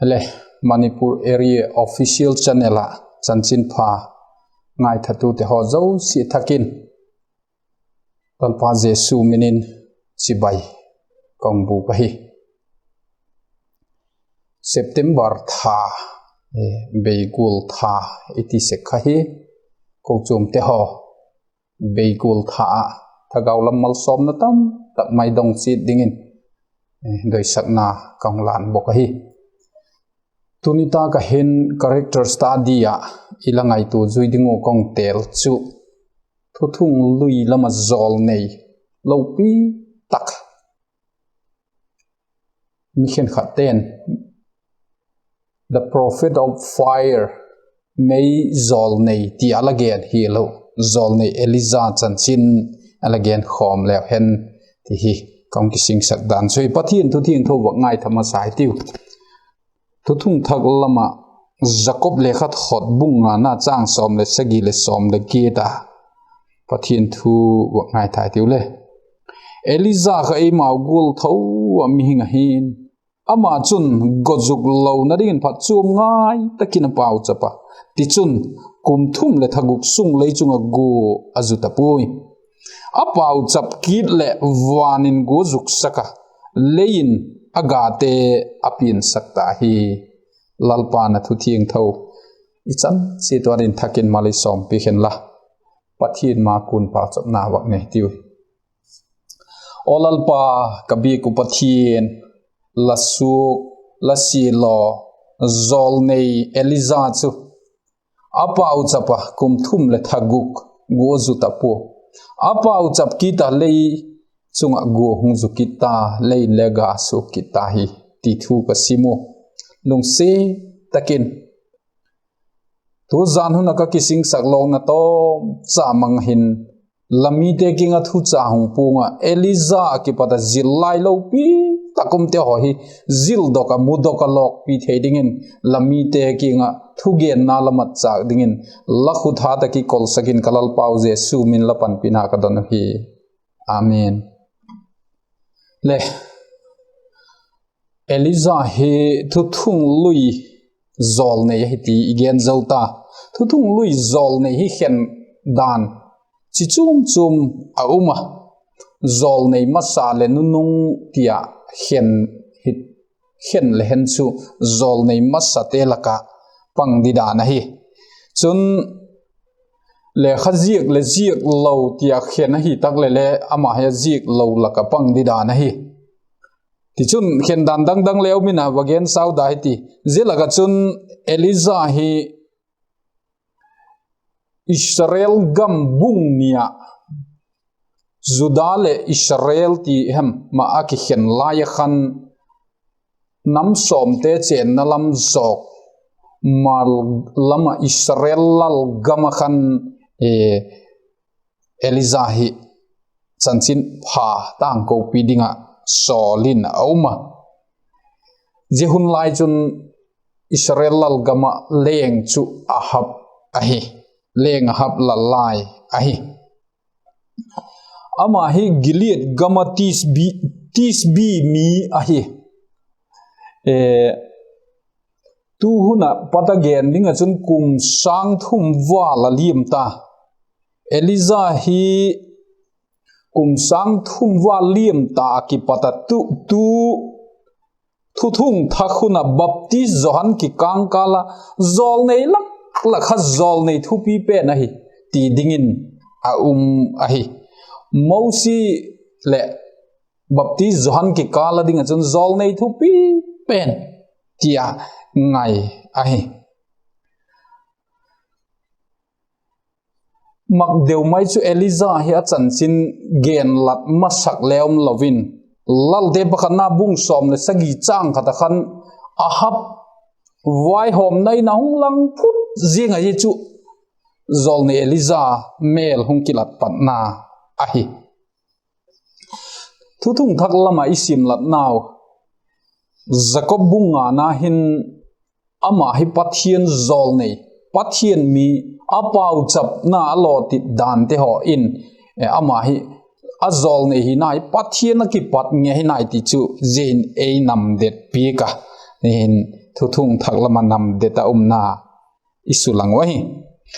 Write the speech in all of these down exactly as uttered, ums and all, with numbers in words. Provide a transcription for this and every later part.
Le, Manipur Area Official Channel ah chanchinpha ngaithatute haw zosia thak in Lalpa Jesu min in chibai ka hung bûk ahi. September tha, beigual tha i ti sek kha hi. Kochuamte haw, beigual tha ah thagau lam malsawmna tamtak mai dong chiat dingin doisakna ka hung lân bawk ahi. Tuni tâk ah hin character study ah i la ngaitua zui ding uh ka hung têl chu thuthunglui lam ah jawlnei lopi tak, mi khenkhatte'n The Prophet of Fire, mei jawlnei ti a la gen hilo, jawlnei Elija chanchin a la gen khawm leu hen ti hi ka hung kisingsak dan chu hi. Pathian thu thiangtho vak ngaitha masa hitiu. Thuthung thak lam ah Jakob lekhathot bung ngana châng sawm leh sagi leh sawm leh giat a Pathian thu vak ngaitha hitiu le. Elija kha eimau gual tho ah mihing ahi'n, ama chun gua zuk lona dingin phatchuam ngai tak in a pauchap a, tichun, kum thum leh tha guk sung lei chung ah gua a zu ta puai. A pauchap kit leh van in gua zuksak a, lei in a gate a piansak ta hi. Lalpa'n a thu thiangtho i chan chiat ua ding thak in mal ei sawmpiak hen la, Pathian ma kuan pauchapna vak nei tiu. Aw Lalpa, ka biak uh Pathian, la suak, la siatlaw, jawlnei Elija chu a pauchap a, kum thum leh tha guk gua zu ta pua. A pauchap kit a, lei chung ah gua hung zu kit ta, lei in le ga suak kit ta hi, ti thu ka sim u. Lungsiat tak in tu zan hun ah ka kisingsak lawkna tawmcha mang hin, la mite kiang ah thucha hung puang ah Elija a kipat a zil lai lopi tak umte haw hi zildok ah, mudok ah lawkpi thei dingin la mite kiang ah thugenna la matchâk dingin la khut hat ah kikolsak in ka Lalpau Jesu min la panpina ka don uhi. Amen. Le, Elija hi thuthunglui jawlnei ahi ti i gen zo ta. Thuthunglui jawlnei hi khen dan chi chuam chuam a um a, jawlnei masa leh nunung ti a khen hi, khen le hen chu jawlnei masate lak ah pang di dan ahi. Chun, lekha ziak leh ziak lo ti a khen ahi tak leh le ama hi a ziak lo lak ah pang di dan ahi. Tichun, khen dan dang dang le um in a, va gen sau da hi ti. Zia lak ah chun Elija hi Israel gam bung ni ah Juda leh Israel ti hem ma a kikhen lai ah khan nam sawmte chênna lam zawk, mal lam ah Israel lal gam ah khan Elija hi chanchinpha tangkopi ding ah sawl in a um a. Zia hun lai chun Israel lal gam ah leng chu Ahab ahi, leng Ahab lal lai ahi. Ama hi Gilead gam ah Tisbi, Tisbi mi ahi. Tu hun ah pat a gen ding ah chun kum sâng thum val a liam ta. Elija hi kum sâng thum val liam ta a kipat a tu, tu thuthung thak hun ah baptis Johan kikâl kâl a jawlnei lak lak kha jawlnei thupi pen ahi ti dingin a um ahi. Mosi leh baptis Johan kikâl a ding ah chun jawlnei thupi pen ti a ngai ahi. Mak deu mai chu Elija hi a chanchin genlat masak le um lo in, Lalte pakhatna bung sawm leh sagi châng khat ah khan Ahab vaihawmna in a hung lang phut ziang ahi chu, jawlnei Elija mêl hung kilat patna ahi. Thuthung thak lam ah i simlatnau, Jakob bung ngana hin ama hi Pathian jawlnei, Pathian mi, a pauchapna a lawtit dante haw in, ama hi a jawlnei hina hi Pathian a kipat ngei hi nai ti chu zia in ei namdet piak a, hin thuthung thak lam a namdet a umna i sulang uh ahi.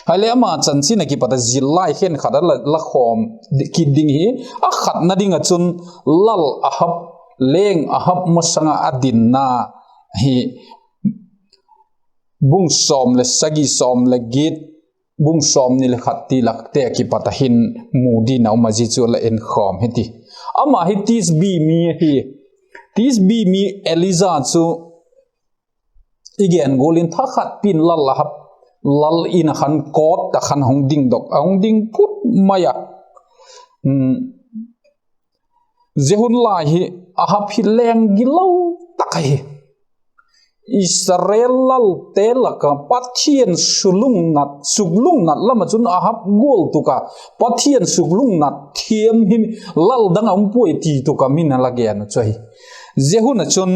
Hile ama chanchin a kipat a zillai khenkhat a la khawm kit ding hi. A khatna ding ah chun Lal Ahab, leng Ahab masang ah a dinna hi bung sawm leh sagi, sawm leh giat, bung sawmni leh khat ti lakte a kipat a hin mu ding a um a, zia chu la enkhawm hi ti. Ama hi Tisbi mi ahi. Tisbi mi Elija chu i gen gual in thakhat pin Lal Ahab, lal in a khan kawt a khan hung dingdok a, hung ding phut mai a. Zia hun lai hi Ahab hi leng gilo tak ahi. Israel lalte lak ah Pathian suklungnat lam ah chun Ahab gual tuk a Pathian suklungnat thiam hi lal dang a um puai ti tuk a min a la gen uh chu ahi. Zia hun ah chun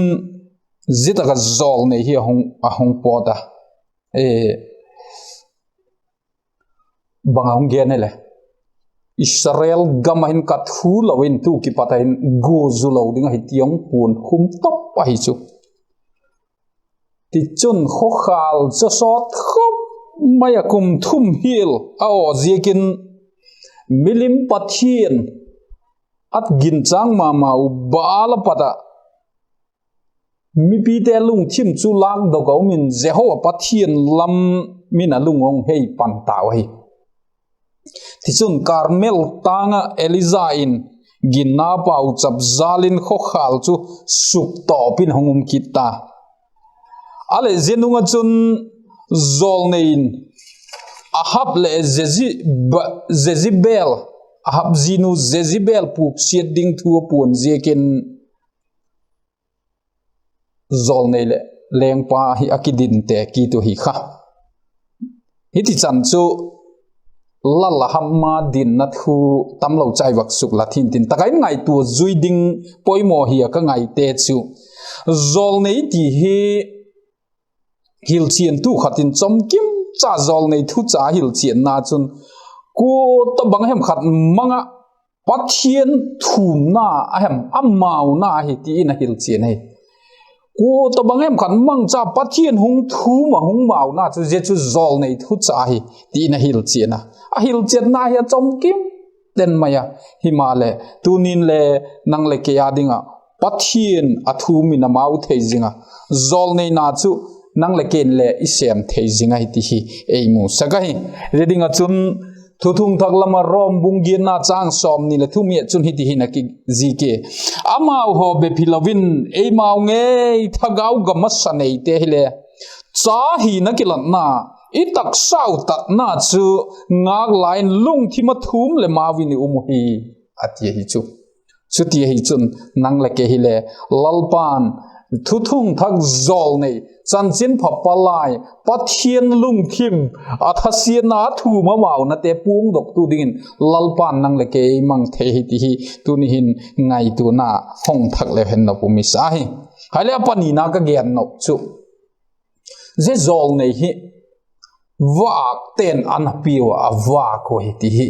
zia tak ah jawlnei hi a hung pawt a, bang a hung gen hile, Israel gam ah hin ka thu lo in tu kipat a hin gua zu lo ding ahi ti hung puan khum top ahi chu. Tichun khawkhâl chu sawt khop mai a, kum thum hial a aw ziakin milim pathian a ginchâng ma ma uh Baal a pat ah mipite lungthim chu lâkdok a um in Jehova Pathian lam min a lung hung hei pan tau ahi. Tichun Karmel tâng ah Elija in ginna pauchap jâl in khawkhâl chu suktawp in hung um kit ta. A leh zia nung ah chun jawlnei in Ahab leh Jezebel, Ahab zinu Jezebel puksiat ding thu a puan ziakin jawlnei leh lengpa hi a kidinte kit uh hi kha. Hiti chan chu Lal Ahab ma dinna thu tamlo chai vak suk la thin tin tak ah in ngaitua zui ding poimaw hi a ka ngaite chu, jawlnei ti hi hilchiantu khat in chawmkim cha jawlnei thucha hilchianna chun kua tawhbang hem khat mang ah Pathian thumna a hem a mauna ahi ti in a hilchian ahi. Kua tawhbang hem khat mang cha Pathian hung thum a hung mauna chu zia chu jawlnei thucha ahi ti in a hilchian a, a hilchianna hi a chawmkim ten mai a. Himaleh tunin le nang leh kei â ding ah Pathian a thum in a mau thei zing a, jawlneina chu nang leh kei'n le i sêm thei zing ahi ti hi ei musak ahi. Zia ding ah chun Thuthung Thak lam ah Rom bung giatna châng sawmni leh thum ah chun hiti hin a kizik i: Amau haw bep hilo in eimau ngei thagau gam masa neite hile cha hina kilatna, i taksau tatna chu ngâk la in lungthim a thum leh mau in i um uhi, a ti ahi chu. Chuti ahi chun nang leh kei hile Lalpa'n thuthung thak jawlnei, chanchinpha palai, Pathian lungthim, a thasiatna a thum a maunate puangdoktu dingin Lalpa'n nang leh kei ei mang thei hi ti hi tuni hin ngaituana hong thak leu hen nop um i sa hi. Hile a panina ka gen nop chu, zia jawlnei hi vâkte'n a na piau ah a vâk uh ahi ti hi.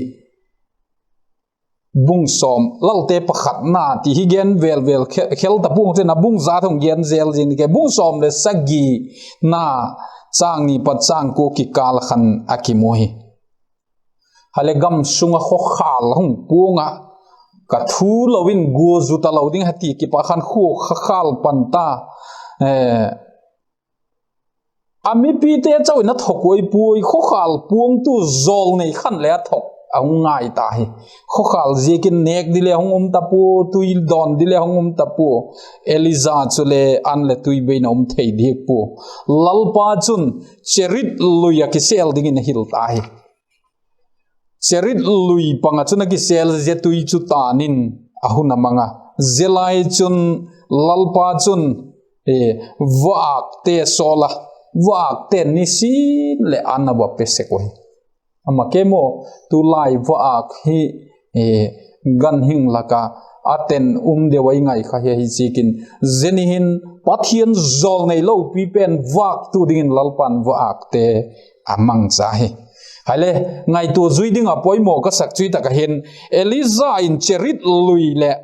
Bung sawm, Lalte pakhatna ti hi gen vêl vêl khel ta pua'ng tin a bung za thung gen zel zing ding ke, bung sawm leh sagina châng ni pat châng kua kikâl a khan a kimu hi. Hile gam sung ah khawkhâl hung puang ah, ka thu lo in gua zu talo ding ahi ti kipat khan khua khawkhâl pan ta. A mipite chau in a thok uai puai, khawkhâl puangtu jawlnei khan le a thok a hung ngai ta hi. Khawkhâl ziakin nêk di le hung um ta pua, tui dawn di le hung um ta pua. Elija chule an leh tui bei in a um thei diak pua. Lalpa chun Cherit lui ah kisêl dingin a hil ta hi. Cherit lui pang ah chun a kisêl zia tui chu tan in a hun a mang a, zia lai chun Lalpa chun vâkte sawl a, vâkte'n nisin leh an a va pe sek uhi. Ama kei maw, tulai vâk hi ganhing lak ah a ten um deu a i ngai kha hi ahi ziakin, zia ni hin Pathian jawlnei lopi pen vâktu dingin Lalpa'n vâkte a mangcha hi. Hile, ngaitua zui ding ah poimaw ka sak chu hi tak ah hin, Elijah in Cherith lui leh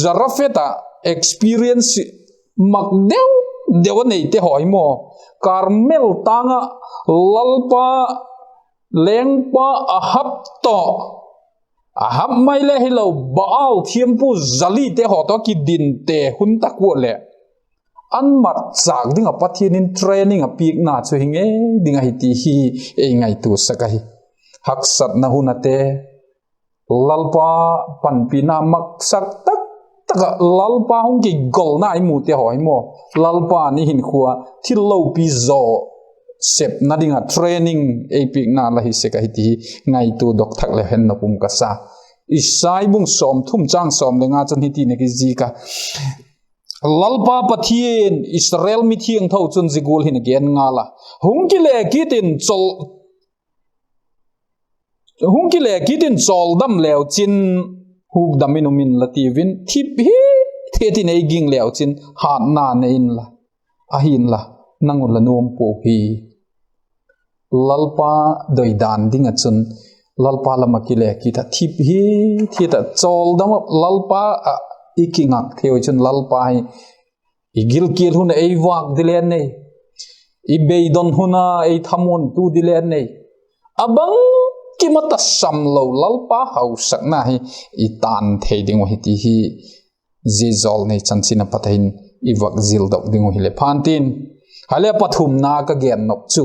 Zarephath ah experience mak deu deu a neite haw hi maw, Karmel tâng ah Lalpa lengpa Ahab tawh, Ahab mai le hilo, Baal thiampu zalite haw tawh kidinte hun tak ua leh, an matchâk ding ah Pathian in training a piakna chu hi ngei ding ahi ti hi ei ngaitua sak ahi. Haksatna hun ate, Lalpa panpina maksak tak tak ah Lalpa hung kigolna i mute haw hi maw, Lalpa'n i hinkhua thil lopi zaw sepna ding ah training ei piakna la hi sek ahi ti hi ngaitua dok thak leu hen nop um ka sa. Isai bung sawmthum châng sawm le nga chun hiti'n a kizik a: Lalpa Pathian, Israel mithiangtho chun zia gual hin a gen ngal a: Hung kile kit in, hung kile kit in, chawldam leu chin hukdam in um inla tiu in, thip hithiat in ei ging leu chin hâtna nei inla, ahi'n la, nang un la nuam puau hi. Lalpa doidan ding ah chun, Lalpa lam ah kile kit ah, thip hithiat ah chawldam ah Lalpa ah i kingak thei uh chun, Lalpa hi i gilkial hun ah ei vâk di le nei, i beidong hun a ei thamuantu di le nei, a bangkim a tasam lo Lalpa hausakna hi i tan thei ding uh hi ti hi zia jawlnei chanchin a pat ah hin i vak zildok ding uh hile phan tin. Hile, pathumna ka gen nop chu,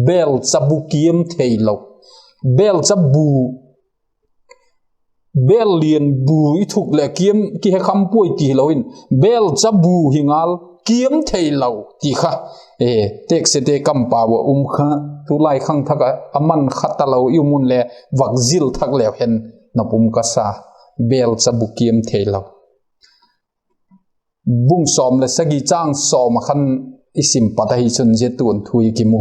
bêlcha bu kiam theilo, bêlcha bu, bêl lian bu i thuk leh kiam kihekham puai ti hilo in, bêlcha bu hi ngal, kiam theilo ti kha, e, teksete kampau ah um kha, tulai khangthak ah a man kha talo i um un le, vak zil thak leu hen nop um ka sa. Bêlcha bu kiam theilo. Bung sawm leh sagi châng sawm ah khan i sim pat ahi chun zia tuanthu i kimu.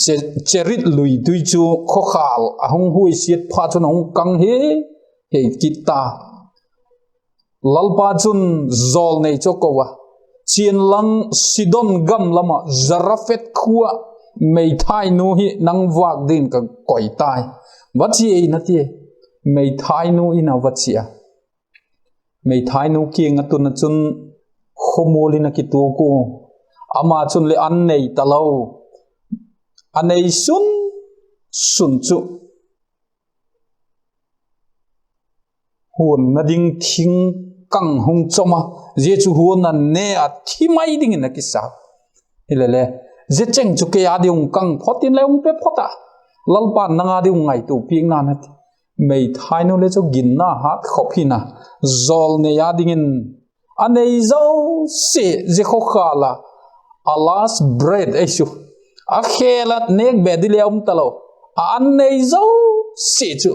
Che-, Cherith lui tui chu khawkhâl a hung huaisiat phat chun a hung kang hi, hei kit ta. Lalpa chun jawlnei chu a ko a, Chianlang Sidon gam lam ah Zarephath khua ah meithainu hi nang vâk dingin ka koi tai, va chia in, a tia. Meithainu in a va chia a. Meithainu kiang a tun ah chun khawmual in a kituak ua, ama chun leh an nei talo, a nei sun sun chu huanna ding thing kang hung chom a, zia chu huan a ne a thi mai dingin a kisa. Hilele, zia cheng chu kei â ding hung kang phot in le hung pe phot a, Lalpa'n nang â ding hung ngaitua piakna a ti. Meithainu le chu ginna hat khop hin a, jawlnei â dingin a nei zosia zia khawkhâl ah, a last breath ei su, a khêl a nêk be di le um talo, a an nei zosia chu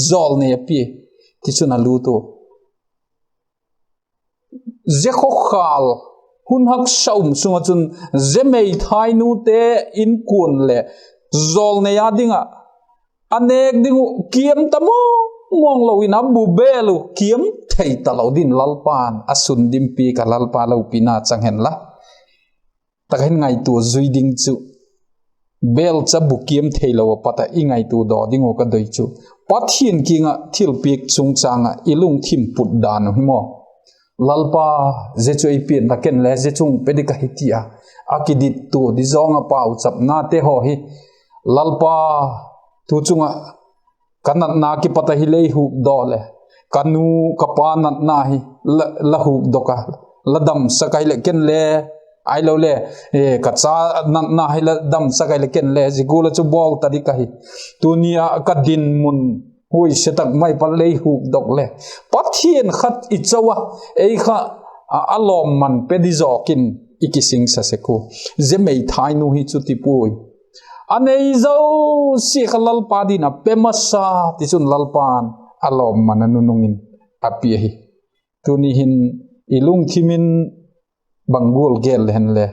jawlnei a pia, tichun a lût ua. Zia khawkhâl hun haksa um sung ah chun, zia meithainute inkuan leh jawlnei â ding ah a nêk ding uh kiam ta mawng mawng lo in, a bu bêl uh kiam thei talo dingin Lalpa'n a sun dim piak a, Lalpa lopina chang hen la. Tak hin ngaitua zui ding chu, bêlcha bu kiam theilo a pat ah i ngaitua daw ding uh ka doi chu, Pathian kiang ah thilpiak chungchâng ah i lungthim put dan uh hi maw, Lalpa, zia chu ei pian la, ken le zia chu hung pe ding ka hi, ti a, a kidittua di zawng ah pauchapnate haw hi, Lalpa, tu chung ah ka natna kipat ahi lei hukdok leh, ka nu ka pa natna hi la, la hukdok a, la damsak ahileh ken le, ahilole, eh, ka cha natna hi la damsak ahileh ken le zia gual ah chu bawl ta ding ka hi. Tuni a ka dinmun huaisia tak mai pat lei hukdok leh, Pathian khat i cho a, ei kha a, a lawmman pe di zawk in i kisingsa sek ua. Zia meithainu hi chu ti puai. A nei zosia kha Lalpa dingin a pe masa, tichun Lalpa'n a lawmman a nunung in a pia hi. Tuni hin i lungthim in bang gual gel le hen le,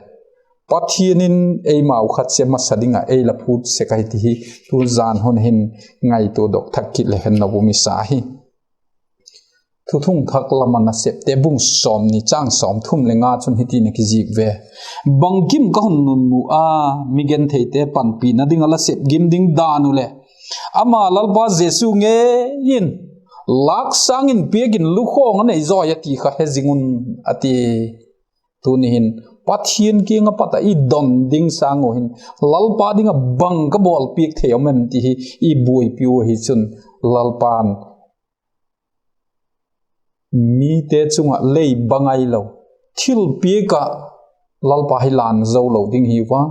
Pathian in eimau khat chia masa ding ah ei la phut sek ahi ti hi tu zan hun hin ngaitua dok thak kit le hen nop um i sa hi. Thuthung Thak lam ah Nasepte bung sawmni chang sawmthum le nga chun hiti'n a kizik ve: Bangkim ka hun nunmu a, mi gentheite panpina ding ah la sep gim ding dan uh leh, ama Lalpa Jesu ngei in, lâk sâng in piak in lukhawng a nei zawi a ti kha he zing un, a ti. Tuni hin Pathian kiang ah pat ah i don ding sâng uh hin, Lalpa ding ah bang ka bawlpiak thei um em ti hi i buaipi uh ahi chun, Lalpa'n mite chung ah leiba ngailo, thilpiak ah Lalpa hi lân zo lo ding hiu a,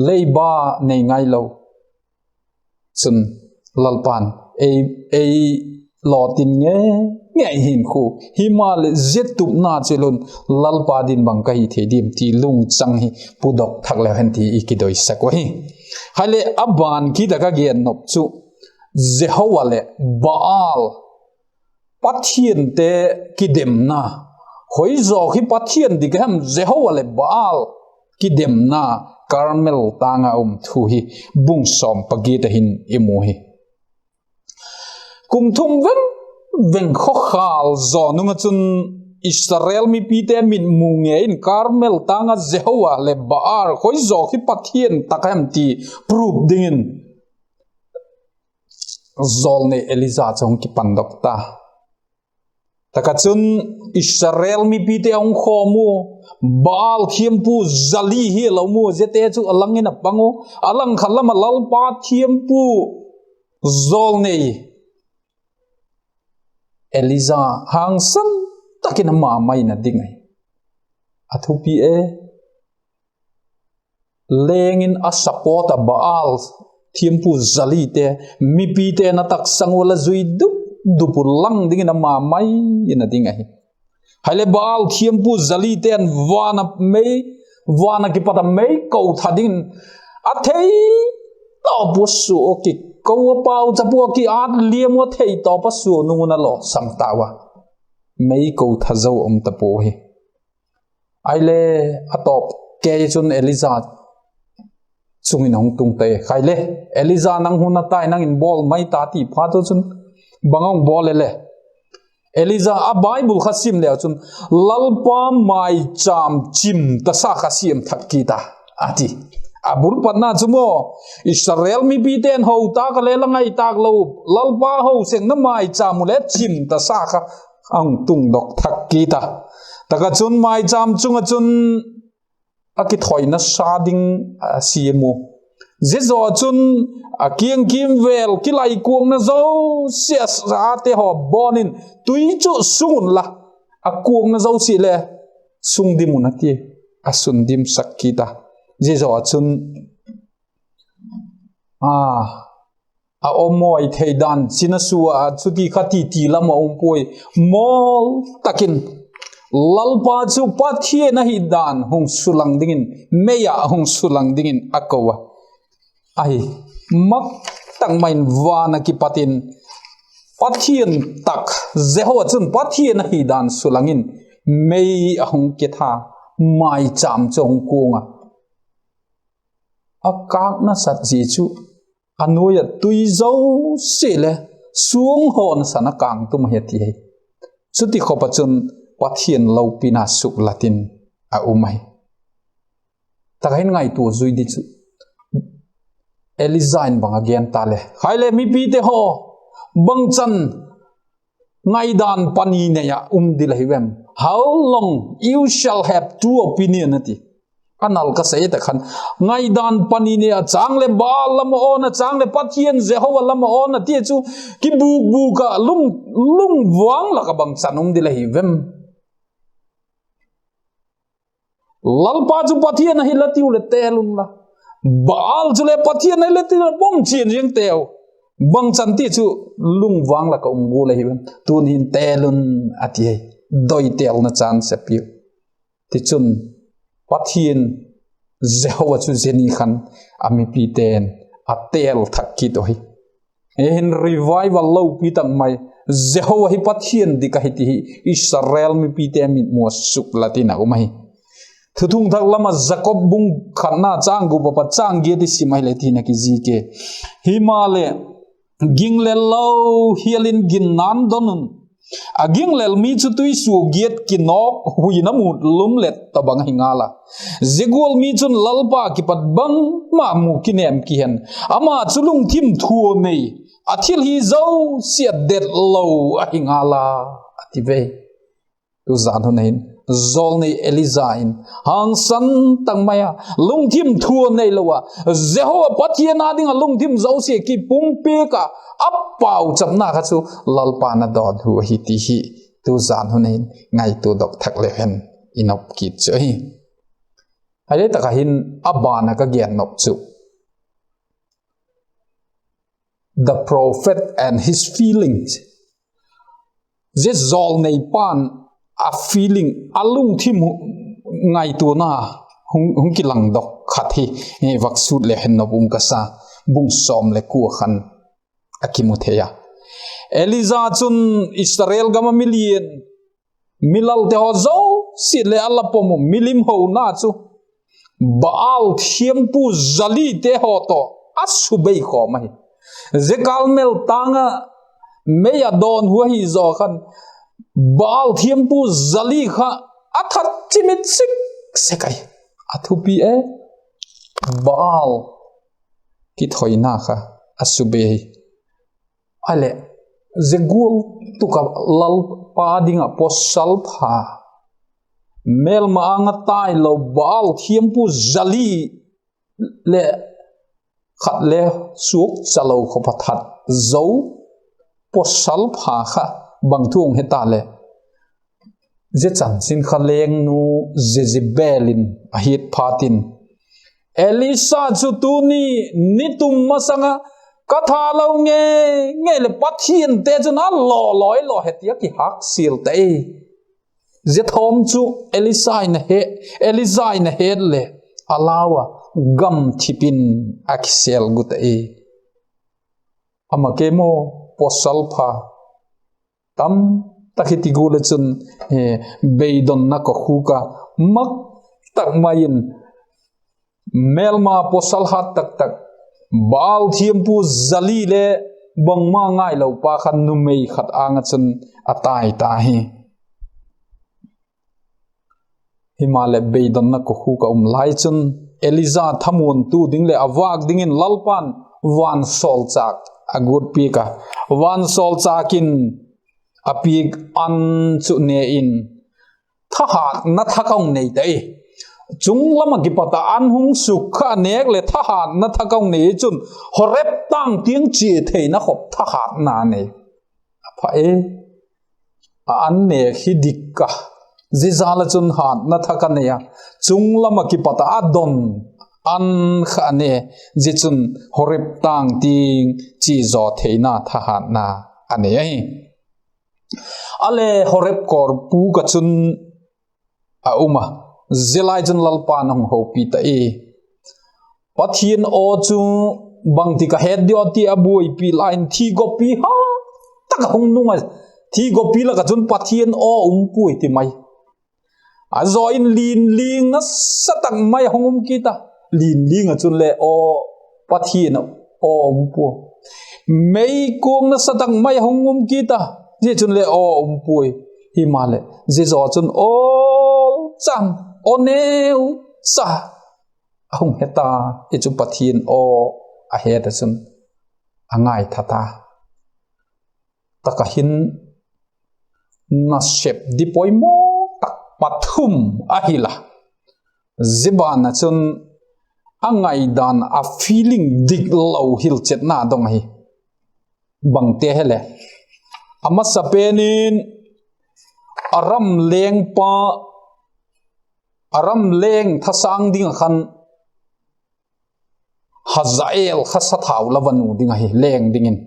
leiba nei ngailo chun, Lalpa'n ei, ei lawtin ngei ngei hinkhua, himaleh zia tupna chu lun, Lalpa ding bang ka hi thei diam ti lungchang hi pudok thak leu hen ti i kidoisak uh ahi. Haile, a ban kit ah ka gen nop chu, Jehovah leh Baal pathiante kidemna, khoi zawk hi pathian dik hem, Jehovah leh Baal kidemna Karmel tâng ah um thu hi bung sawm pagiat ah hin i mu hi. Kum thum veng veng khawkhâl zaw nung ah chun Israel mipite mitmu ngei in Karmel tâng ah Jehovah leh Baal khoi zawk hi pathian tak hem ti proof dingin jawlnei Elija chu hung kipandok ta. Tak ah chun Israel mipite a hung khawm u, Baal thiampu za li hi a la um u, ziate chu a lang in a pang u. A langkhat lam ah Lalpa thiampu jawlnei Elija hangsan tak in ama mai in a ding ahi. A thupi e. Leng in a support a Baal thiampu za lite, mipite'n a taksang ua la zui dup dup u lang dingin ama mai in a ding ahi. Haile, Baal thiampu za lite'n van a mei, van ah kipat a mei ko tha dingin a thei tawp ua sua, a kiko a, pauchap ua, a kiat liam ua, thei tawp a sua nung un a lawsam tau a, mei ko tha zo um ta pua hi. Ahile, a tawp kei chun Elija chung in a hung tung tai. Haile, Elija, nang hun a tai, nang in bawl mai ta, ti phat u chun bang a hung bawl e le? Elija a Bible kha sim leu chun, Lalpa maichâm chim tasa kha siam thak kit a, a ti. A bul patna chu maw, Israel mipite'n ho tâk a le la ngai tâk lo, Lalpa ho sengna maichâm u le chim tasa kha a hung tungdok thak kit a. Tak ah chun maichâm chung ah chun a kithoina sa ding a siam u. Zia zaw chun a kiang kîmvêl kilaikuakna zosia, sate haw bawn in tui chu sung unla, a kuakna zosia le sung dim un, a ti. A sung dimsak kit a. Zia zaw ah chun, a, a aw mawi thei dan, china sua ah chuti kha ti ti lam a um puai. Mawl tak in Lalpa chu Pathian ahi dan hung sulang dingin, mei ah hung sulang dingin a ko a. Ahi, mak tak mai in van ah kipat in Pathian tak, Jehovah chun Pathian ahi dan sulang in mei a hung kitha, maichâm chu a hung kuang a. A kâk nasat zia chu, a nuai ah tui zosia le suang haw nasan a kângtum ahi, a ti hi. Chuti khop ah chun Pathian lopina suklat in a um ahi. Tak ah hin ngaitua zui di chu, Elija in bang a gen ta le? Haile, mipite haw, bangchan ngaidan pani nei ah um ding la hiu em? How long you shall have two opinion, a ti. A nal ka sei tak khan, ngaidan pani nei ah, châng leh Baal lam a awn a, châng leh Pathian Jehovah lam a awn a, ti chu kibûk bûk ah lung, lungvang lak ah bangchan um ding la hiu em? Lalpa chu Pathian ahi la tiu leh têl unla, Baal chule Pathian ahi la tiu leh bawm chian ziang teu. Bangchan ti chu lungvang lak ah um gual la hiu em? Tun hin têl un, a ti hi. Doi têlna chance a piu. Tichun, Pathian Jehovah chu zia ni khan a mipite'n a têl thak kit uh hi. Hi hin revival lopi tak mai, Jehovah hi Pathian dik ahi ti hi Israel mipite mitmu ah suklat in a um ahi. Thuthung Thak lam ah Jakob bung khatna châng gup a pat châng giat i sim ahileh hiti'n a kizik e: Himaleh, ginglel lo hial in ginna'n don un. A ginglel mi chu tuisuagiat kinawk huina mut lum let tawhbang ahi ngal a, zia gual mi chun Lalpa kipat bangma mu kinêm kihen, ama chu lungthim thua nei, a thil hi zosia det lo ahi ngal a, a ti ve. Tuzan hun a hin, jawlnei Elija in hangsan tak mai a, lungthim thua neilo a, Jehova Pathian â ding ah lungthim zosia kipumpiak ah, a pauchapna kha chu Lalpa'n a dawnhu ahi ti hi tuzan hun a hin ngaituadok thak leu hen i nop kit chu ahi. Ahile tak ah hin, a ban ah ka gen nop chu the prophet and his feelings. Zia jawlnei pa'n a feeling, a lungthim, ngaituana hung kilangdok khat hi vak sut le hen nop um ka sa. Bung sawm le kua khan a kimu thei a. Elija chun Israel gam ah milian, milalte haw zosia leh a la pom uh milim hona chu Baal thiampu zalite haw tawh a subei khawm ahi. Zia Karmel tâng ah mei a dawnhu ahi zaw khan, Baal thiampu zali kha a that chimit sik sek ahi. A thupi e, Baal kithoina kha a subei ahi. Ahileh, zia gual tuk ah Lalpa ding ah pawsal pha, mêlma âng ah tailo Baal thiampu zali leh khat le suakcha lo khawp a that zo pawsal pha kha bang thu hung he ta leh, zia chanchin kha lengnu Jezebel in a hiat phat in, Elisa chu tuni ni tum masang ah ka that lo ngei ngei leh pathiante chun a law lawi law he ti a kihâksial ta e. Zia thawm chu Elisa in a het leh a lau a, gamthip in a kisêl gu ta e. Ama kei maw, pawsal pha tamtak hi ti gual ah chun, beidonna kokhuk a mak tak mai in, mêlma pawsal hat tak tak, Baal thiampu zali le bangma ngailo pa kha numei khat âng ah chun a tai ta hi. Himaleh beidonna kokhuk a um lai chun, Elija thamuantu ding leh a vâk dingin Lalpa'n vansawlchâk a guat piak a, vansawlchâk in a piak an chu ne in, thahatna thak a hung nei ta e. Chung lam ah kipat ah an hung suk kha a nêk leh thahatna thak a hung nei chun, Horeb tâng tiang chia theina khop thahatna nei. A pha e. A an nêk hi dik a, zia jal ah chun hatna thak a nei a, chung lam ah kipat ah a don an kha a ne, zia chun Horeb tâng tiang chia zaw theina thahatna a nei ahi. A le Horeb kawrpuk ah chun a um a, zia lai chun Lalpa'n a hung hopi ta e. Pathian aw chu bangti ka het diam ti a buaipi lai in thigawpi hat tak a hung nung a, thigawpi lak ah chun Pathian aw um puai ti mai. A zaw in linling nasa tak mai a hung um kit a, linling ah chun le aw, Pathian aw um pua. Meikuang nasa tak mai a hung um kit a, zia chun le aw um puai. Himaleh zia zaw chun aw chan, aw neu cha a hung he ta, i chu Pathian aw a het ah chun a ngaitha ta. Tak ah hin nasep di poimaw tak pathum a hil a. Zia ban ah chun a ngaidan a feeling diklo hilchetna dong ahi. Bangte he le, a masapen in a ram lengpa, a ram leng thasâng ding ah khan Hazael kha sathau la va nu ding ahi, leng dingin.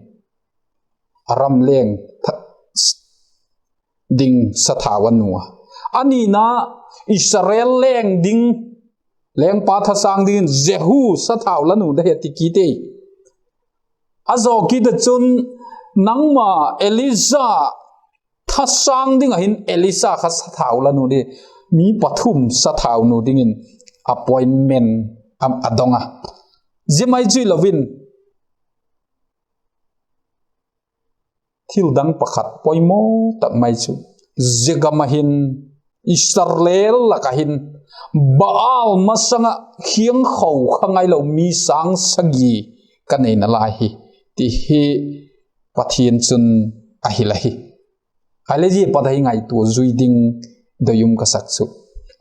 A ram leng ding sathau a nu a. A nina, Israel leng ding, lengpa thasâng dingin Jehu sathau la nu da hi a ti kit ei. A zaw kit ah chun, nangma Elija thasâng ding ah hin Elisa kha sathau la nu di, mi pathum sathau nu dingin appointment a dong a. Zia mai chu hilo in, Thil dang pakhat poimaw tak mai chu, zia gam ah hin, Israel lak ah hin, Baal masang ah khiangkho kha ngailo mi sâng sagi ka nei nalai hi, ti hi Pathian chun a hil ahi. Ahile zia pat a i ngaitua zui ding doi um ka sak chu,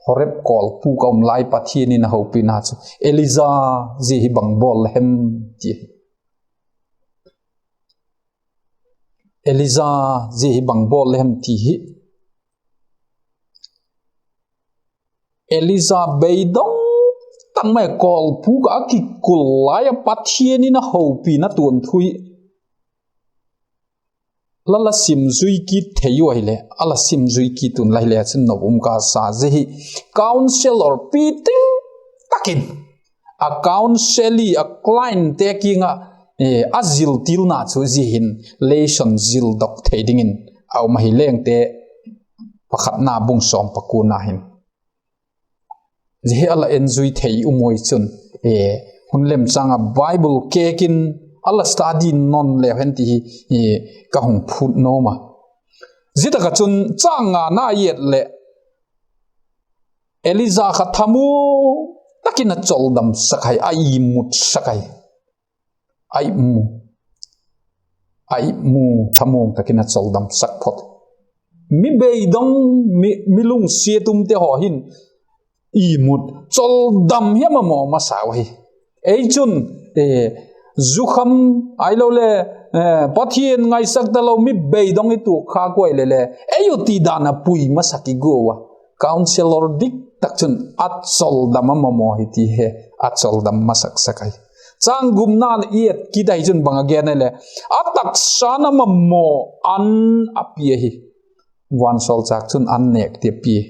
Horeb kawlpuk a um lai Pathian in a hopina chu, Elija zia hi bang bawl la hem, ti hi. Elija zia hi bang bawl la hem ti hi. Elija beidong tak mai kawlpuk ah a kikul lai ah Pathian in a hopina tuanthu hi la la sim zui kit thei u ahileh, a la sim zui kit un la hileh chun nop um ka sa. Zia hi counsellor pi te tak in a counselee, a clientte kiang ah a ziltilna chu zia hin lesson zildok thei dingin a um ahi. Lengte pakhatna bung sawm pakuana hin zia hi a la en zui thei um ui chun, hun lem châng ah Bible kêk in a la study nawn leu hen ti hi ka hung phut nuam a. Zia tak ah chun châng ngana i et leh, Elija kha thamuang tak in a choldamsak ahi, a imutsak ahi. A imu, a imu thamuang tak in a choldamsak phot. Mi beidong, mi, mi lungsiat umte haw hin imut, choldam hi a mamaw masa u ahi. Ei chun, zukham ahiloleh Pathian ngaisak talo mi beidong i tuak khâk ua ahileh le, ei u ti dan a pui masa kiguau a. Counsellor dik tak chun a choldam a mamaw hi ti he, a choldam masak sak ahi. Châng gupna i et kit ahi chun bang a gen ahileh, a taksa'n a mamaw an a pia ahi. Vansawlchâk chun an nêk ti a pia.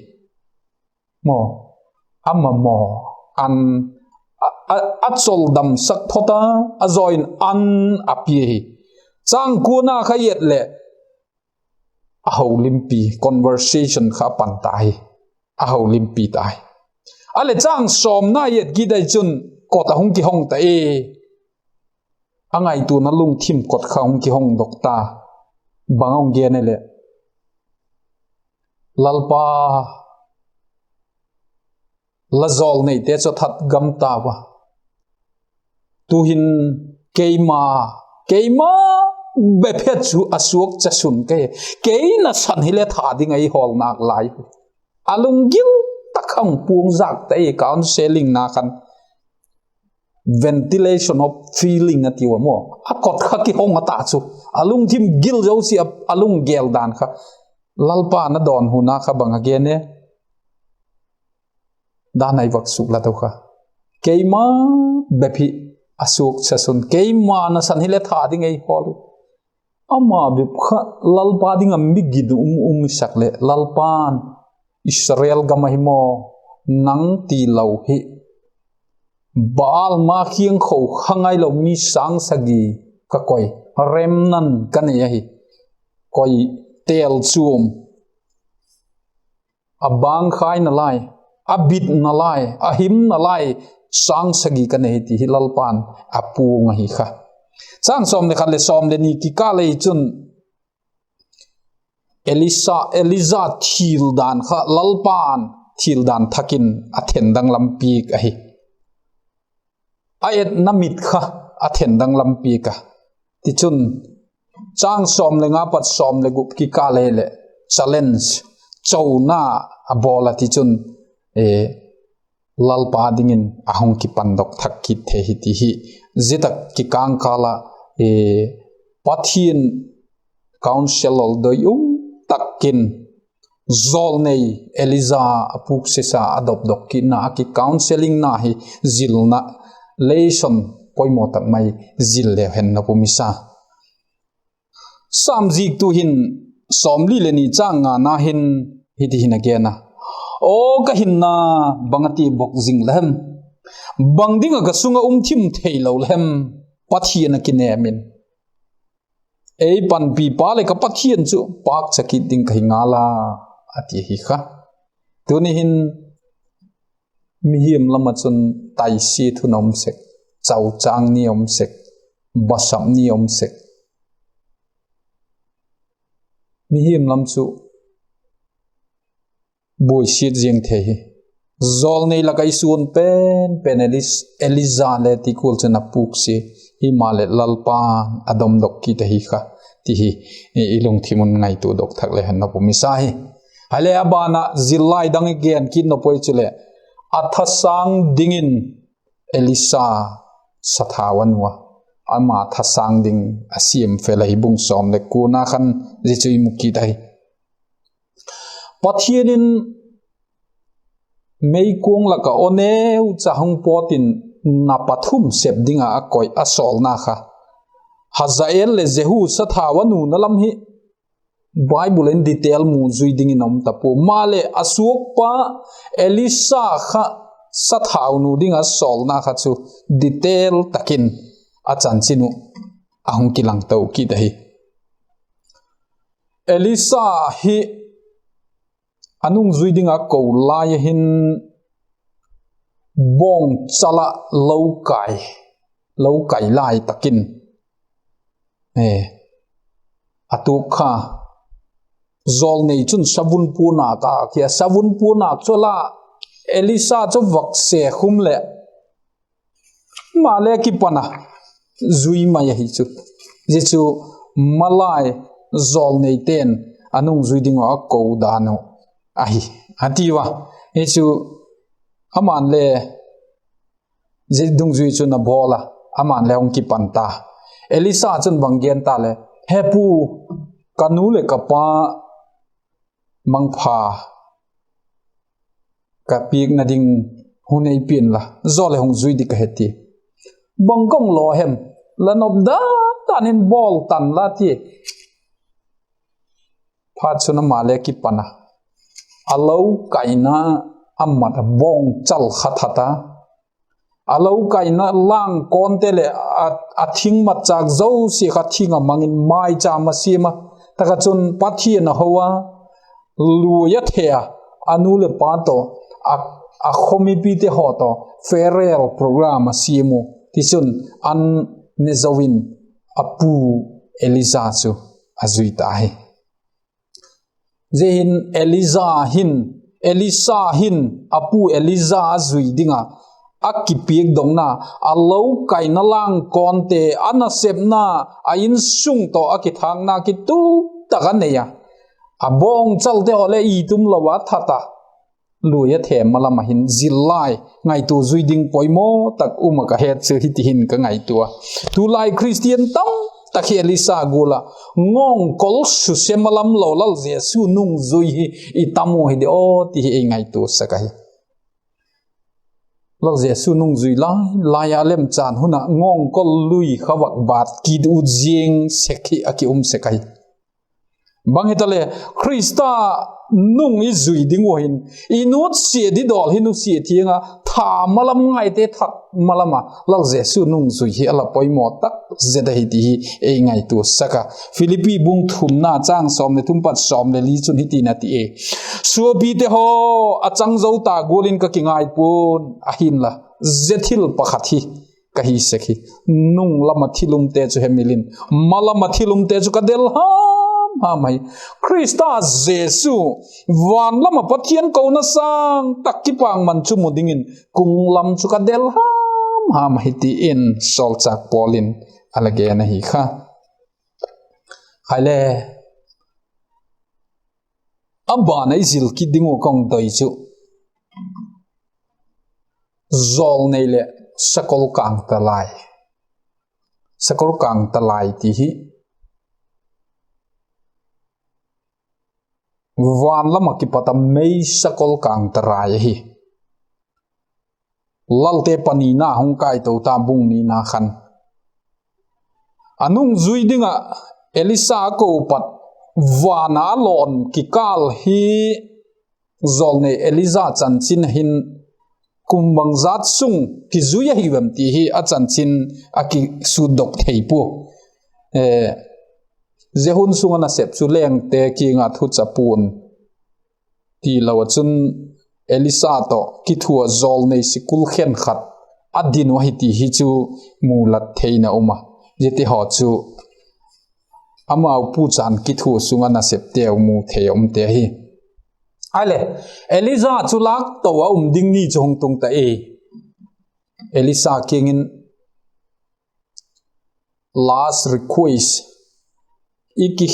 Maw, a mamaw an, a, a choldamsak phot a, a zaw in an a pia hi. Châng kuana kha i et leh, a holimpi, conversation kha a pan ta hi. A holimpi ta hi. A leh châng sawmna i et kit ahi chun kot a hung kihong ta e. A ngaituana lungthim kot kha hung kihongdok ta. Bang a hung gen ahileh, Lalpa, la jawlneite chu that gam tau a, tu'hin keima, keima bep hi chu a suakcha sun ka hi. Kei nasan hile that ding ahi hawl nâk lai. A lunggil tak kha hung puang zâk ta hi, counselling na khan ventilation of feeling a tiu a maw. A kot kha kihong a ta chu, a lungthim gil zosia a lunggel dan kha. Lalpa'n a dawnhuna kha bang a gen e? Dan a i vak suk la to kha, keima bep hi a suakcha sun, keima nasan hile that ding ahi hawl. Ama bep kha Lalpa ding a mi ginum um i sak leh, Lalpa'n Israel gam ahi maw, nang tilo hi Baal ma khiangkho kha ngailo mi sâng sagi ka koi, remnant ka nei ahi. Koi, têl chuam, a bângkhai nalai, a bit nalai, a him nalai, sâng sagi ka nei hi ti hi Lalpa'n a puang ahi kha. Châng sawm le khat leh sawm le ni kikâl ei chun Elisa, Elija thil dan kha Lalpa'n thil dan thak in a then danglam piak ahi. A etna mit kha a then danglam piak a. Tichun, châng sawm le nga pat sawm le gup kikâl ahileh challenge, chona a bawl a, tichun Lalpa dingin a hung kipandok thak kit thei hi ti hi. Zia tak kikâl ah Pathian counsellor doi um tak in jawlnei Elija a pûk sesa a dopdok kitna a kicounselling na hi zilna lesson poimaw tak mai zil leu hen nop um i sa. Sam ziktu hin sawmli le ni châng ngana hin hiti hin a gen a: Aw ka hinna, bang a ti bok zing la hem? Bang ding ah ka sung ah um thim theilo la hem? Pathian a kinêm in, ei panpipa leh ka Pathian chu pâkcha kit ding ka hi ngal a, a ti hi kha. Tuni hin mihing lam ah chun taisia thun a um sek, chauchâng ni a um sek, basap ni a um sek. mihing lam chu buaisiat ziang thei hi. Jawlnei lak ah i suan pen pen Elis-, Elija le ti kual chun a pûk sia, himaleh Lalpa'n a domdok kit ahi kha, ti hi i lungthim un ngaituadok thak le hen nop um i sa hi. Hile a ban ah zillai dang i gen kit nop ui chuleh, a thasâng dingin Elisa sathau a nu a, ama thasâng ding a siam fel ahi. Bung sawm leh kuana khan zia chu i mu kit ahi. Pathian in meikuang lak ah aw neucha hung pawt in na pathum sep ding ah a koi a sawlna kha, Hazael leh Jehu sathau a nuna lam hi Bible in detail mu zui dingin a um ta pua. Maleh a suakpa Elisa kha sathau nu ding ah sawlna kha chu detail tak in a chanchin uh a hung kilang to kit ahi. Elisa hi a nungzui ding ah ko lai a hin bawngchal ah lo kai, lo kai lai tak in, e, a tuak kha. Jawlnei chun savun puanâk a ki a, savun puanâk chu a la, Elisa chu vak se khum leh, maleh kipan a zui mai ahi chu. Zia chu malai jawlneite'n a nungzui ding ah a ko dan uh ahi, a ti ua. Hi chu aman le zia dungzui chun a bawl a, aman le hung kipan ta. Elisa chun bang gen ta le, He pu, ka nu leh ka pa mangpha ka piakna ding hun ei pia inla, zaw leh hung zui ding ka he, ti. Bang ka hung law hem? La nop dan dan in bawl tan la, ti. Phat chun ama le kipan a, a lo kaina a mat a bawngchal kha that a, a lo kaina langkawnte leh a, a thing matchâk zosia kha thing a mang in maichâm a siam a, tak ah chun Pathian a ho a, lui a the a, a nu leh pa tawh, a, a khaw mipite haw tawh farewell program a siam u. Tichun an ne zo in a pu Elija chu a zui ta hi. Zia hin Elija hin, Elisa hin a pu Elija a zui ding a, a kipiakdokna, a lo kaina langkawnte, a nasepna, a insung tawh a kithâkna kituak tak a nei a, a bawngchalte haw le i tum lo a that a, lui a the malam ah hin zillai ngaitua zui ding poimaw tak um ah ka het chu hiti hin ka ngaitua a. Tulai Khristian tam tak hi Elisa gual ah ngawngkol suse malam lo Lal Jesu nungzui hi i tam u hi di aw ti hi ei ngaituasak ahi. Lal Jesu nungzui lai lai a lemchan hun ah ngawngkol lui kha vak bat kit u ziang sek hi a ki um sek ahi. Bang hitaleh, Khrista nung i zui ding ua hin, i nutsia di dawl hi nusia thiang a, tha malam ngaite that malam a Lal Jesu nungzui hi a la poimaw tak zet ahi ti hi ei ngaituasak a. Philippi bung thumna châng sawm leh thum pat sawm leh li chun hiti'n a ti e, Suapite haw, a chang zo ta gual in ka kingai pua'n, ahinla, zia thil pakhat hi ka hi sek hi, nung lam ah thil umte chu hemil in, malam ah thil umte chu ka del ham ham ahi. Khrista Jesu, van lam ah Pathian kona sâng tak kipakman chu mu dingin, kung lam chu ka del ham ham ahi ti in sawlchâk Paul in a la gen ahi kha. Hile, a ban ah i zil kit ding uh ka hung doi chu, jawlnei leh sakol kângtalai, sakol kângtalai ti hi van lam ah kipat a mei sakol kângtalai ahi. Lalte panina hung kaito ta, bung nina khan a nungzui ding ah Elisa a ko pat van a a lawn kikâl hi jawlnei Elija chanchin hin kum bangzat sung kizui ahi vem ti hi a chanchin a kisutdok thei pua. Zia hun sung a nasep chu lengte kiang ah thucha pua'n tilo ah chun Elisa tawh kithua jawlnei sikul khenkhat a din uh ahi ti hi chu mu lat theina um a. Ziate haw chu amau pu chan kithua sung ah nasepteu mu thei a umte ahi. Ahileh, Elija chu lâkto a um ding ni chu hung tung ta e. Elisa kiang in last request, i ki,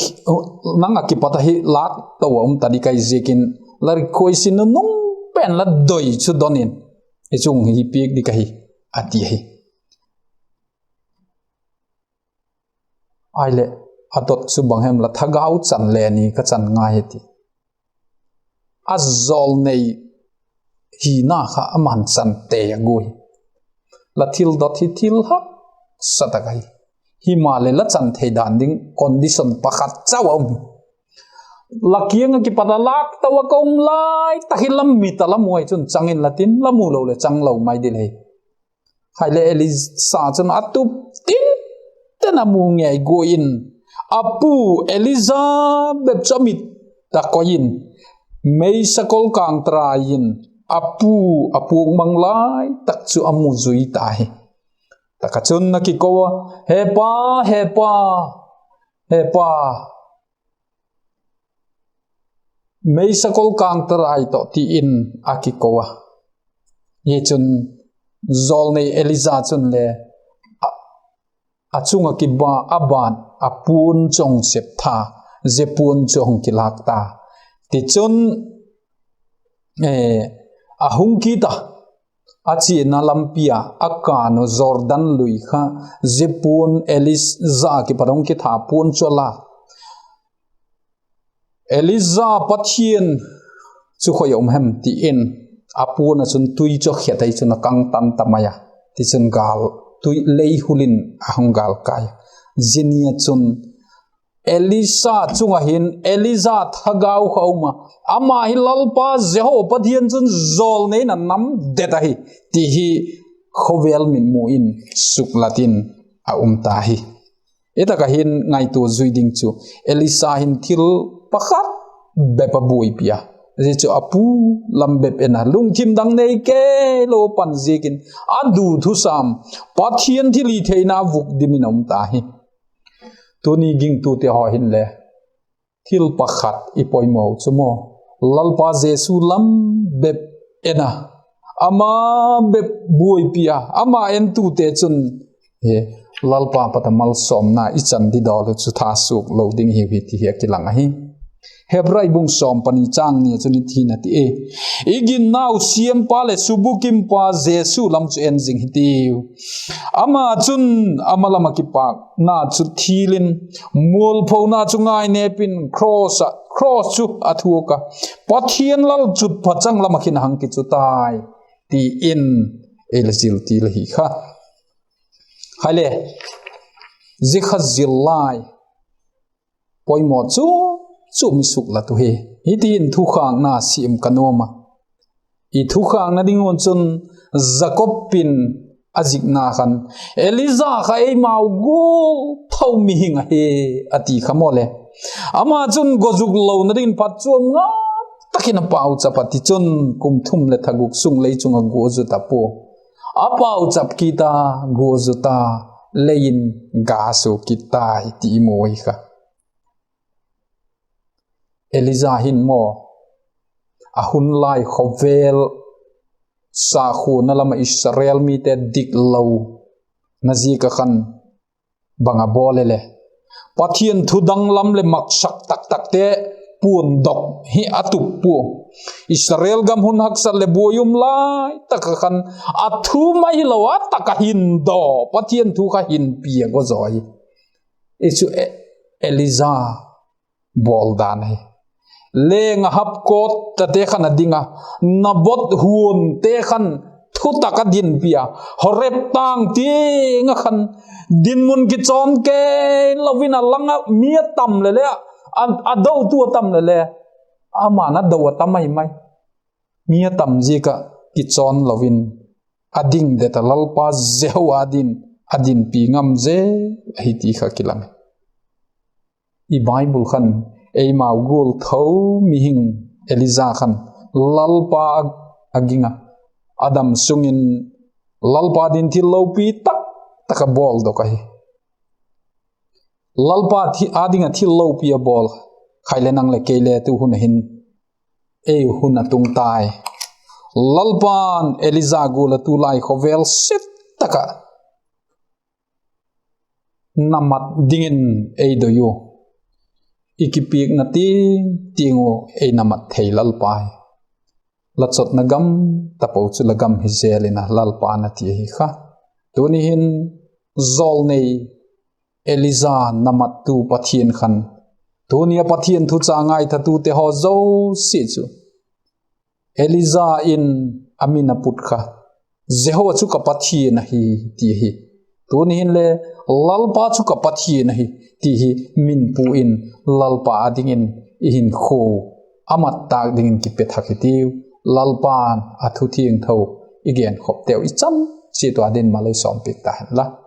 nang ah kipat ahi lâkto a um ta ding ka hi ziakin, la request in nunung pen la doi chu don in, i chung hi piak ding ka hi, a ti ahi. Ahileh, a dot chu bang hem la thagau chan le ni ka chan ngai hi ti. A jawlnei hina kha ama'n chan tei a guai. La thil dot hi thil haksa tak ahi. Himaleh la chan thei dan ding condition pakhat chau a um hi. La kiang ah kipat a lâkto a ka um lai tak hi la mit a la mu ahi chun chang in la tin, la mu lo leh chang lo mai ding ahi. Ahileh Elisa chun a tup tin ten a mu ngei guai in, a pu Elija bep chu a mit a koi in, meisakol kângtarai in a pu a puak mang lai tak chu a mu zui ta hi. Tak ah chun a kiko a, He pa, he pa, he pa, meisakol kângtarai tawh, ti in a kiko a. Hi chun jawlnei Elija chun le a, a chung ah kiba, a ban a puan chu a hung sep tha, zia puan chu a hung kilâk ta. Tichun, a hung kit a, a chiana lampi a a kân uh Jordan lui kha, zia puan Elija kipat a hung kitha puan chu a lâk. Elija, Pathian chu khoi a um hem? ti in a puan ah chun tui chu a khet ahi chun a kang tan ta mai a. Tichun gâl, tui lei hul in a hung gâl kai a. Zia ni ah chun Elisa chung ah hin Elija thagau kha um a, ama hi Lalpa Jehova Pathian chun jawlnei in a nam det ahi, ti hi khawvel mitmu in suklat in a um ta hi. Hi tak ah hin ngaitua zui ding chu, Elisa hin thil pakhat bep a buaipi a, zia chu a pu lam bep en a, lungthim dang nei kei lo pan ziakin a du thusam, Pathian thilhitheina vuk dim in a um ta hi. Tuni gingtute haw hinle thil pakhat i poimaw chu maw, Lalpa Jesu lam bep en a, ama bep buaipi a, ama entute chun Lalpa pat a malsawmna i chan didawl uh chu thasuak lo ding hiu hi ti hi a kilang ahi. Hebrai bung sawm pani châng ni ah chun hitin a ti e, I ginnau siampa leh subukimpa Jesu lam chu en zing hitiu. Ama chun a ma lam ah kipâkna chu thil in, mualphona chu ngainêp in, cross chu a thuak a, Pathian lalchutpha changlam ah khin a hang kichu tai, ti in ei la zil ti la hi kha. Hile, zia kha zil lai poimaw chu, chu mi suklat uh hi. Hiti in thukhâkna siam ka nuam a. I thukhâkna ding un chun Jakob in a zikna khan, Elija kha eimau gual tho mihing ahi, a ti kha maw le. Ama chun gua zuk lona dingin phatchuam ngam tak in a pauchap a, tichun kum thum leh tha guk sung lei chung ah gua zu ta pua. A pauchap kit a, gua zu ta, lei in ga sua kit tai ti i mu ahi kha. Elija hin maw, a hun lai khawvel sakhuana lam ah Israel mite dik lo na ziak ah khan bang a bawl e le, Pathian thu danglam leh maksak tak takte puandok hi a tup pua. Israel gam hun haksat leh buai um lai tak ah khan a thu mai hilo a tak a hin daw, Pathian thu kha hin pia gua zaw hi. I chu E-, Elija bawl dan ahi. Leng Ahab kawttate khan a ding a, Naboth huante khan thutak a dinpi a, Horeb tâng tiang ah khan dinmun kichawn kei lo in a lang ah mi a tam le le, a, a dotu a tam le le, ama'n a do a tam ai mai. Mi a tam ziak ah kichawn lo in a ding det a, Lalpa Jehovah ding a dinpi ngam zel ahi ti kha kilang. I Bible khan eimau gual tho mihing Elija khan Lalpa a ging a, a dam sung in Lalpa ding thil lopi tak tak a bawldok ahi. Lalpa â ding ah thil lopi a bawl khai leh nang leh kei le tu hun a hin ei hun a tung tai. Lalpa'n Elija gual a tulai khawvel set tak ah na mat dingin ei doi u. I kipiakna tiang tiang uh ei na mat thei Lalpa hi. La chotna gam tapo chu la gam hi zel in a Lalpa'n a ti ahi kha. Tuni hin jawlnei Elija na mattu Pathian khan, tuni a Pathian thucha ngaithatute haw zosia chu Elija in a min a put kha, Jehovah chu ka Pathian ahi, ti hi. Tuni hin le Lalpa chu ka Pathian ahi, ti hi min pu in Lalpa â dingin i hinkhua a mat tâk dingin kipe thak hitiu. Lalpa'n a thu thiangtho i genkhawmteu i cham chiat ua ding malei sawmpiak ta hen la.